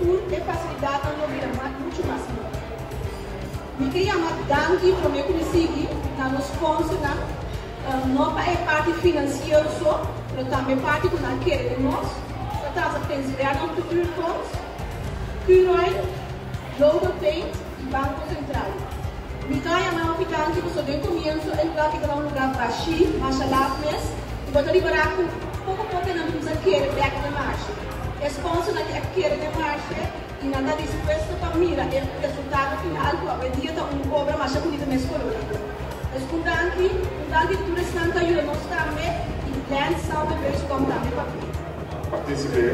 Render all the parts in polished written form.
Tur e fasilidatnan lo bira muchu mas mihó. Mi ke yama danki promé ku mi sigui na nos sponsornan, no pa e parti finansiero so, pero tambe e parti ku nan kere den nos, ta trata Prins Bernhard Cultuurfonds, Curoil, Global Paint i Banko Sentral. Mi ta yama hopi danki pasobra den komienso e lugá aki tabata un lugá bashí, masha laf mes, i bo ta ripará ku poko poko e nan kuminsá kere bèk den marshe. E sponsornan ki a kere den marshe i nan ta dispuesto pa mira e resultado final ku awendia ta un obra masha bunita mes kolorido. Pues un danki, un danki di tur esnan ku a yuda nos tambe i Land Sander Beusekom tambe papia. Partisip'é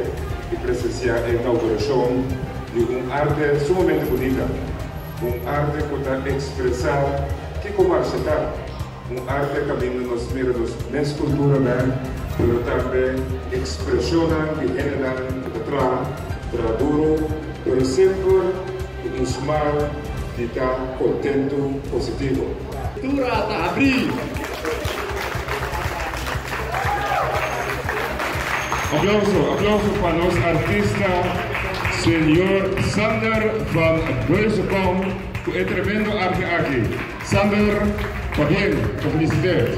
i presensiá e inaugurashon di un arte sumamente bunita, un arte ku ta ekspresá kiko marshe ta, un arte kaminda nos mira nos mes kultura bèk, pero tambe ekspreshonnan di hendenan ku ta traha, traha duru, pero semper ku un smile di ta kontentu, positivo. Cultura ta habrí. Aplauso, aplauso pa nos artista Señor Sander van Beusekom ku e tremendo arte aki. Sander, pabien, gefeliciteerd.